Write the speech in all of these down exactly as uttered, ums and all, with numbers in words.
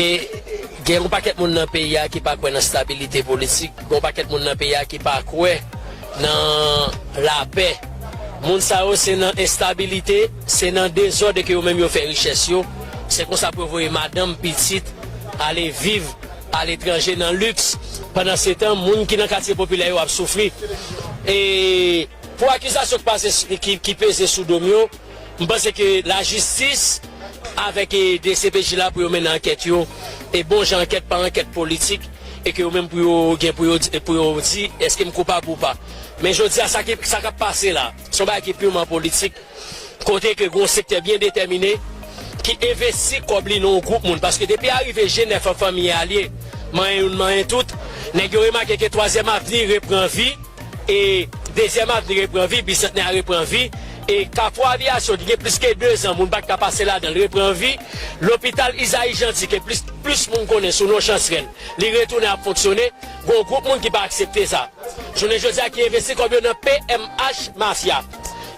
E gen yon pakèt moun nan peyi a ki pa kwè nan stabilite politik, gen yon pakèt moun nan peyi a ki pa kwè nan lapè. Moun sa yo se nan enstabilite, se nan dezòd ke yo menm yo fè richès yo. Se konsa pou yo voye madanm, pitit, ale viv aletranje nan liks. Pandansetan, moun ki nan katye popilè yo ap soufri. E pou akizasyon ki pase, ki, ki peze sou do m yo, m panse ke lajistis avèk, e, D C P J la pou yo mennen ankèt yo, e bon jan ankèt, pa ankèt politik, e ke yo menm pou yo gen pou yo di, pou yo di èske m koupab ou pa. Men jodi a, sa ki, sa k ap pase la, se yon bagay ki piman politik, kote ke gen yon sektè byen detèmine ki envesti kòb li nan yon gwoup moun. Paske depi arive G nèf an, Fanmi Alye, manyen youn, manyen tout, nèg yo remake ke Twazyèm Avni repran vi, e Dezyèm Avni repran vi, Bisantnè a repran vi, e Kafou Aviyasyon ki gen plis ke dezan moun pa t ka pase ladan l repran vi, lopital Izayi Janti ke plis, plis moun konnen sou non Chans Rèn, li retounen ap fonksyone, gen yon gwoup moun ki pa aksepte sa. Jounen jodi a ki envesti kòb yo nan P M H Mafya.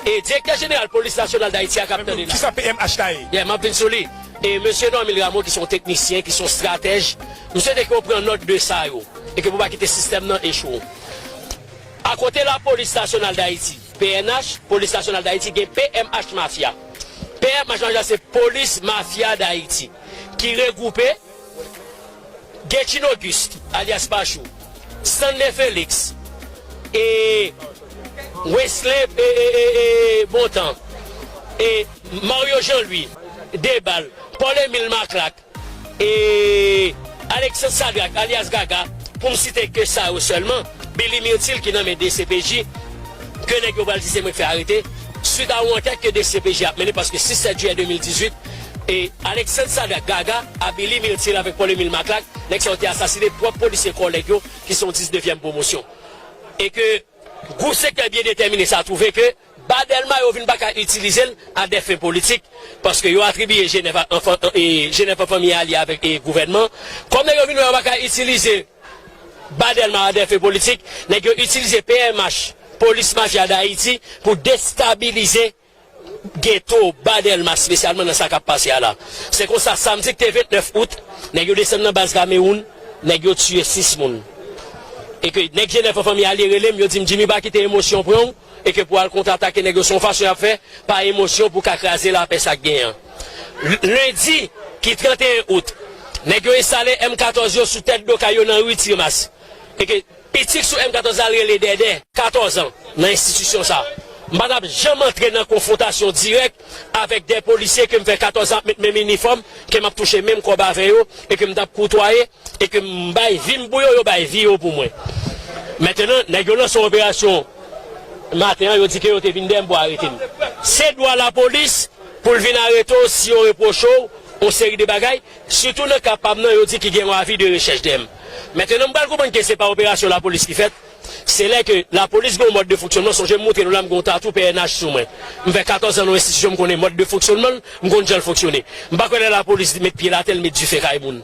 E direktè jeneral polis nasyonal Dayiti a k ap tande la. Kisa P M H la ye? Yeah, m ap vin sou li. E mesye Normil Rameau ki se yon teknisyen, ki se yon stratèj, m swete ke w pran nòt de sa yo. E ke pou pa kite sistèm nan echwe. Akote lapolis nasyonal Dayiti, P N H, polis nasyonal Dayiti gen P M H Mafya. P M H Mafya se polis mafya Dayiti ki regwoupe Getchine Auguste, alyas Pachou, Stanley Félix, e Wesley, e, e, e, e, Bontan, e Mario Jean Louis, Debal, Paul Emile Maclac, e Alexandre Sadrac, alyas Gaga, pou m site ke sa yo sèlman, Billy Myrtil ki nan men D C P J, ke nèg yo pral di se mwen k fè arete, swit a yon ankèt ke D C P J ap mennen, paske sis sèt jiyè de mil dizuit, e Alexandre Sadrac Gaga a Billy Myrtil avèk Paul Emile Maclac, nèg sa yo te asasinen pwòp polisye kòlèg yo, ki se yon disnevyèm pwomosyon. E ke gwoup sektè byen detèmine sa twouve ke ba Dèlma yo vin pa ka itilize l a dè fen politik, paske yo atribiye G nèf a, anfan, e, G nèf an Fanmi Alye avèk, e, gouvènman. Kòm nèg yo vin wè yo pa ka itilize ba Dèlma a dè fen politik, nèg yo itilize P M H, polis mafya Dayiti, pou destabilize geto ba Dèlma, espesyalman nan sa k ap pase a la. Se konsa, samdi ki te vennèf out, nèg yo desann nan baz Kamewoun, nèg yo tiye sis moun. E ke nèg G nèf an Fanmi Alye rele m, yo di m, "Jimmy, pa kite emosyon pran w, e ke pou al kontratake nèg yo, se yon fason y ap fè, pa emosyon, pou ka kraze lapè sa k genyen an." L-, lendi, ki tranteyen out, nèg yo enstale M katòz yo sou tèt do kay yo nan ri Timas. E ke pitik sou M katòz la rele Dèdè, katòz an, nan enstitisyon sa. M pa t ap janm antre nan konfwontasyon dirèk avèk de polisye ke m fè katòz an ap met menm inifòm, ke m ap touche menm kòb avè yo, e ke m t ap koutwaye, e ke m bay vi m pou yo, yo bay vi yo pou mwen. Mentenan, nèg yo lanse yon operasyon maten an, yo di ke yo te vin dèyè m pou arete m. Se dwa lapolis pou l vin arete w si yo repwoche w yon seri de bagay, sitou nan ka pa m nan, yo di ki gen yon avi de rechèch dèyè m. Mentenan, m pral konprann ke se pa operasyon lapolis ki fèt. Se lè ke lapolis gen yon mòd de fonksyònman, sonje m montre nou la, m gen yon tatou P N H sou mwen. M fè katòz an nan yon enstitisyon, m konnen mòd de fonksyònman l, m konn jan l fonksyone. M pa kwè lè lapolis met pye l atè, l met dife kay moun.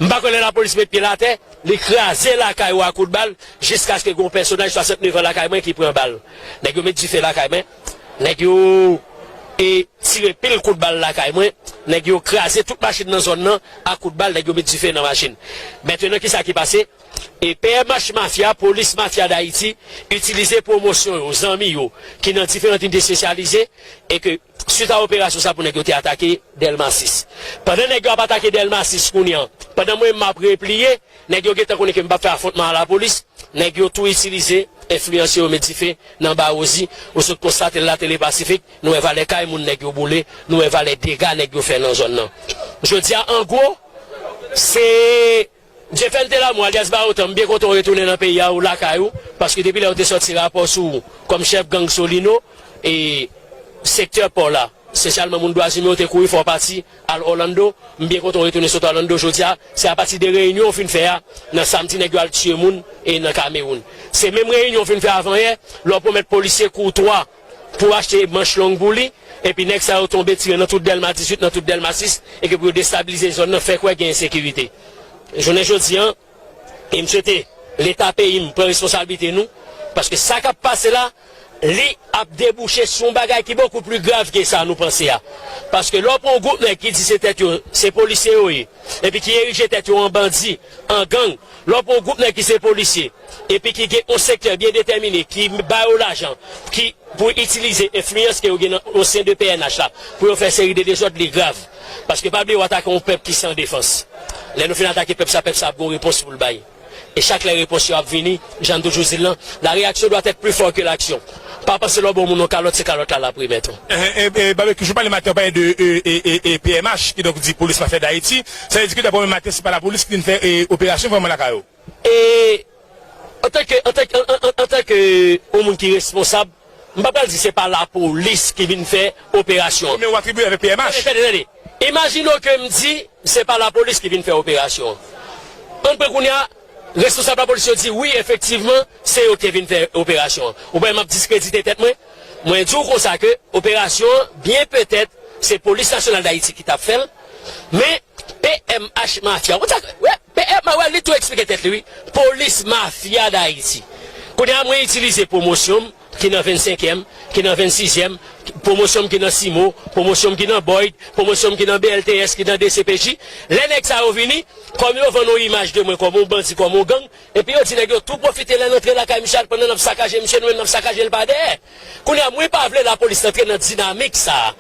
M pa kwè lè lapolis met pye l atè, li kraze lakay ou a kout bal, jiskaske gen yon pèsonaj swasantnèf an lakay mwen ki pran bal. Nèg yo met dife lakay mwen, nèg yo, e, tire pil kout bal lakay mwen, nèg yo kraze tout machin nan zòn nan a kout bal, nèg yo met dife nan machin. Mentenan, kisa ki pase? E P M H mafya, polis mafya Dayiti, itilize pwomosyon yo, zanmi yo, ki nan diferan inite espesyalize, e ke, swit a operasyon sa pou nèg yo te atake Dèlma sis. Pandan nèg yo ap atake Dèlma sis kounye a, pandan mwen m ap repliye, nèg yo gentan konnen ke m p ap fè afwontman a lapolis, nèg yo tou itilize enfliyansye yo met dife nan Bawozi, ou sot konstate l la, Tele Pasifik, nou wè valè kay moun nèg yo boule, nou wè valè dega nèg yo fè nan zòn nan. Jodi a, an gwo, se Jefèn Telamou, alyas Bawotan, m byen kontan w retounen nan peyi a, ou lakay ou, paske depi lè yo te sòti rapò sou ou kòm chèf gang Solino, e sektè pò la, espesyalman moun dwazimen yo te kouri fè w pati al Orlando, m byen kontan w retounen sot Orlando jodi a, se apati de reyinyon w fin fè a, nan samdi nèg yo al tiye moun, e nan Kamewoun. Se menm reyinyon w fin fè avan yè, lè w pwomèt polisye koutwa, pou achte manch long pou li, epi nèg sa yo tonbe tire nan tout Dèlma dizuit, nan tout Dèlma sis, e ke pou yo destabilize zòn nan, fè kwè gen ensekirite. Jounen jodi a, e m swete Leta peyi m pran responsablite nou, paske sa k ap pase la, Li ap debouche sou yon bagay ki bokou pli grav ke sa nou panse a. Paske lè w pran yon gwoup nèg ki di se tèt yo, se polisye yo ye, epi ki erije tèt yo an bandi, an gang, lè w pran yon gwoup nèg ki se polisye, epi ki gen yon sektè byen detèmine, ki ba yo lajan, ki pou itilize enfliyans ke yo gen nan, o sen de P N H la, pou yo fè seri de dezòd, li grav. Paske pa bliye, w atake yon pèp ki san defans. Lè nou fin atake pèp sa, pèp sa ap gen yon repons pou l bay. E chak lè repons yo ap vini, jan n toujou di l lan, la réaction doit être plus fort que l'action. Pa panse lè w ba yon moun yon kalòt, se kalòt la l ap remèt ou. Eh, eh, eh, Babekyou, ou pale maten, ou pale de eh, eh, eh, eh, P M H, kidonk di Polis Mafya Dayiti. Sa vle di ke dapre ou menm maten, se pa lapolis ki vin fè eh, operasyon vrèman lakay ou? E antanke, antanke, an, an, an, antanke yon moun ki responsab, m pa pral di se pa lapolis ki vin fè operasyon an. Men ou atribiye avèk P M H. Tande, tande, tande. Imajine w ke m di se pa lapolis ki vin fè operasyon an. Ann pran kounye a, responsab lapolis yo di wi, efektivman, se yo ki te vin fè operasyon an. Ou kwè m ap diskredite tèt mwen? Mwen di w konsa ke operasyon an, byen petèt, se Polis Nasyonal Dayiti ki t ap fè l, men P M H Mafya, ou konn sa, wè, P M H, wè, li tou eksplike tèt li, wi. Polis Mafya Dayiti. Kounye a, mwen itilize pwomosyon m, ki nan vennsenkyèm, ki nan vennsizyèm, pwomosyon m ki nan Simo, pwomosyon m ki nan Boyd, pwomosyon m ki nan B L T S, ki nan D C P J. Lè nèg sa yo vini, kòm yo vann yon imaj de mwen kòm yon bandi, kòm yon gang, epi yo di nèg yo tou pwofite lè n antre lakay misye a, pandan n ap sakaje misye, nou menm n ap sakaje l pa dèyè. Kounye a, mwen pa vle lapolis antre nan dinamik sa a.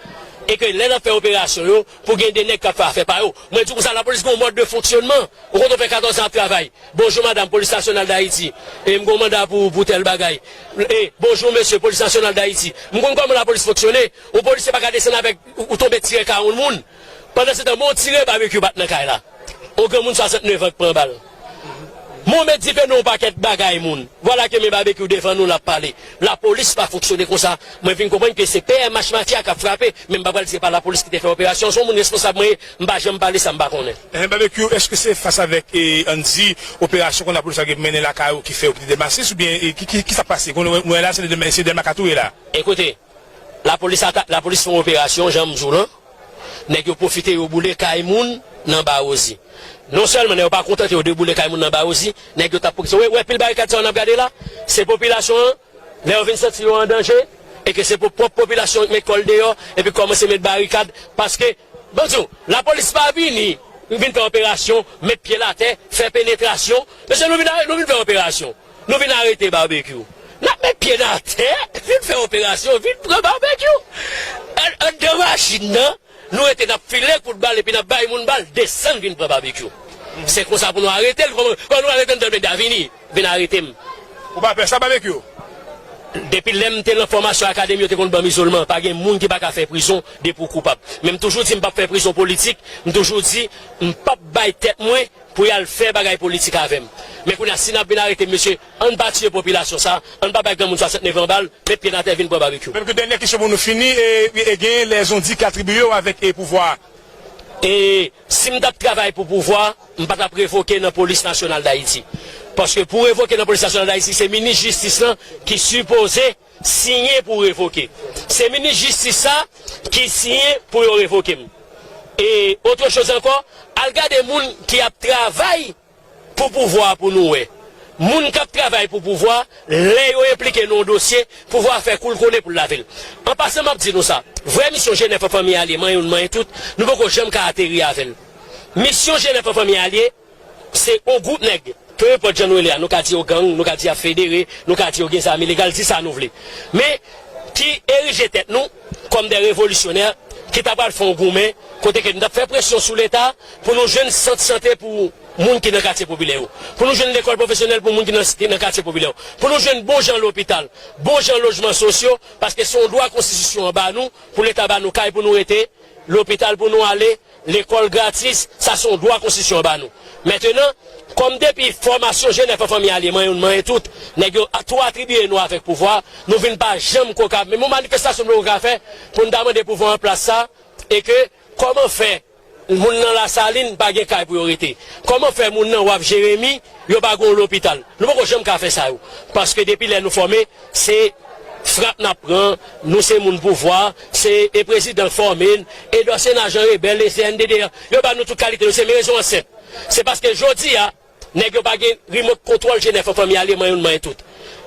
E ke lè n ap fè operasyon yo, pou gen de nèg k ap fè afè pa yo. Mwen di w konsa, lapolis gen yon mòd de fonksyònman. Ou konn ou fè katòz an ap travay. Bonjou madanm, Polis Nasyonal Dayiti. E m gen yon manda pou, pou tèl bagay. E bonjou mesye, Polis Nasyonal Dayiti. M konn kòman lapolis fonksyone. Yon polisye pa ka desann avèk ou, ou tonbe tire ka yon moun. Pandansetan, men yon tire Babekyou bat nan kay la. Yon granmoun swasantnèf an k pran bal. Men w met dife nan yon pakèt bagay moun. Vwala ke men Babekyou devan nou l ap pale. Lapolis pa fonksyone konsa. Mwen vin konprann ke se P M H Mafya k ap frape, men m pa pral di se pa lapolis ki te fè operasyon an. Se yon moun responsab mwen ye, m pa janm pale sa m pa konnen. Enhen, Babekyou, èske se fas avèk, e, ann di, operasyon konn lapolis la gen mennen lakay ou ki fè yo kite Dèlma sis, oubyen, e, ki, ki, ki sa k pase? Konn nou wè la, se Dèlma, se Dèlma kat ou ye la. Ekoute, lapolis ata-, lapolis fè yon operasyon, jan m di w lan, nèg yo pwofite yo boule kay moun nan Bawozi. Non sèlman nèg yo pa kontante yo deboule kay moun nan Bawozi, nèg yo t ap pwofite. Wè, wè pil barikad sa yo n ap gade la, se popilasyon an, lè yo vin santi yo an danje, e ke se pou pwòp popilasyon ki met kò l deyò, epi kòmanse met barikad, paske, ban m di w, lapolis pa vini, vin fè operasyon, met pye l atè, fè penetrasyon. Mesye, nou vin, nou vin fè operasyon. Nou vin arete Babekyou. N ap met pye n atè, vin fè operasyon, vin pran Babekyou. An, anndan machin nan, nou rete n ap file kout bal epi n ap bay moun bal, desann vin pran Babekyou. Se konsa pou nou arete l, kòman, kòman nou arete m, Dèlma vini, vin arete m. Ou pa pè sa, Babekyou? Depi lè m te nan fòmasyon akademi, yo te konn ban m izolman. Pa gen moun ki pa ka fè prizon depi w koupab. Men m toujou di m p ap fè prizon politik, m toujou di m p ap bay tèt mwen pou y al fè bagay politik avè m. Men kounye a, si n ap vin arete m, mesye, ann pa tiye popilasyon sa, ann pa bay granmoun swasantnèf an bal, met pye n atè, vin pran Babekyou. Menm ke dènyè kesyon pou nou fini, e, e gen lèzon di ki atribiye w avèk, e, pouvwa a. E si m t ap travay pou pouvwa, m pa t ap revoke nan Polis Nasyonal Dayiti. Paske pou revoke nan Polis Nasyonal Dayiti, se minis jistis lan ki sipoze siyen pou revoke. Se minis jistis sa ki siyen pou yo revoke m. E otre choz ankò, al gade moun ki ap travay pou pouvwa a pou nou wè. Moun k ap travay pou pouvwa, lè yo enplike nan yon dosye, pouvwa a fè kou l konnen pou l lave l. An pasan, m ap di nou sa, vrè misyon G nèf an fanmi alye, manyen youn, manyen tout, nou poko janm ka ateri avè l. Misyon G nèf an fanmi alye, se yon gwoup nèg, peu importe jan nou rele a, nou ka di yo gang, nou ka di y ap federe, nou ka di yo gen zam ilegal, di sa nou vle. Men, ki erije tèt nou kòm de revolisyonè, ki ta pral fè yon goumen, kote ke nou t ap fè presyon sou Leta pou nou jwenn sant sante pou moun ki nan katye popilè yo, pou nou jwenn lekòl pwofesyonèl pou moun ki nan, ki nan katye popilè yo, pou nou jwenn bon jan lopital, bon jan lojman sosyo, paske se yon dwa konstitisyon an ba nou, pou Leta ba nou kay pou nou rete, lopital pou nou ale, lekòl gratis, sa se yon dwa konstitisyon an ba nou. Mentenan, kòm depi fòmasyon G nèf an fanmi alye, manyen youn, manyen tout, nèg yo a-, tou atribiye nou avèk pouvwa, nou vin pa janm ko ka, menm yon manifestasyon nou poko ka fè, pou n ta mande pouvwa an plas sa, e ke, kòman fè moun nan Lasalin pa gen kay pou yo rete? Kòman fè moun nan Waf Jeremi, yo pa gen yon lopital? Nou poko janm ka fè sa yo. Paske depi lè nou fòme, se frap n ap pran, nou se moun pouvwa, se e prezidan k fòme n, Edò Sena Jan Rebèl, e C N D D, yo ba nou tout kalite, nou se men rezon an senp. Se paske jodi a, nèg yo pa gen remòt kontwòl G nèf an fanmi alye, manyen youn, manyen tout.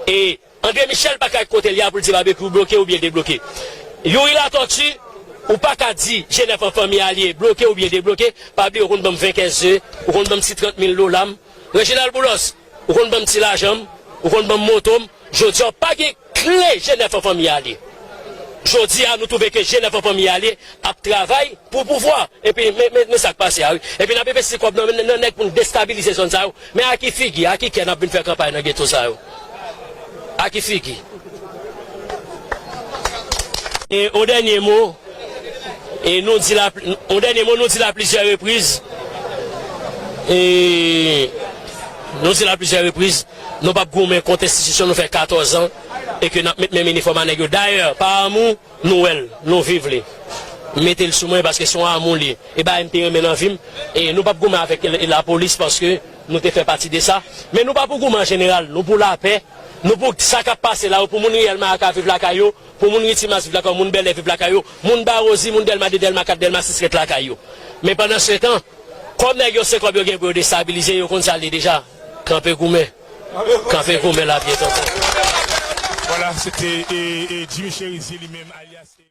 E André Michel pa ka kote l ye a pou l di Babekyou bloke oubyen debloke. Youri Latortue, ou pa ka di G nèf an fanmi alye bloke oubyen debloke, pa bliye ou konn ban m ven kèze, ou konn ban m ti trant mil dola m. Reginald Boulos, ou konn ban m ti lajan m, ou konn ban m moto m. Jodi a, pa gen kle G nèf an fanmi alye. Jodi a, nou twouve ke G nèf an fanmi alye ap travay pou pouvwa. Epi, men, men, men sa k pase a, wi. Epi n ap envesti kòb nan, nan, nan nèg pou n destabilize zòn sa yo. Men a ki figi, a ki kè n ap vin fè kanpay nan geto sa yo? A ki figi? E, yon dènye mo, e nou di la, yon dènye mo, nou di la plizyè repriz, e nou di la plizyè repriz, nou p ap goumen kont enstitisyon nou fè katòz an, e ke n ap met menm inifòm a nèg yo. Dayè, pa amou, nou wè l, nou viv li. Mete l sou mwen paske se yon amou li ye. E bagay m te renmen nan vi m. E nou p ap goumen avèk l-, lapolis paske nou te fè pati de sa. Men nou pa pou goumen an jeneral, nou pou lapè, nou pou sa k ap pase la yo, pou moun Riyèl Mayaka viv lakay yo, pou moun Ritimas viv lakay yo, moun Bèlè viv lakay yo, moun Bawozi, moun Dèlma de, Dèlma kat, Dèlma sis ret lakay yo. Men pandan se tan, kòm nèg yo se kòb yo gen pou yo destabilize, yo konn sa l ye deja. Kanpe goumen. Kanpe goumen la, pye tonton. Vwala, se te, e, e, Jimmy Chérizier li menm, alyas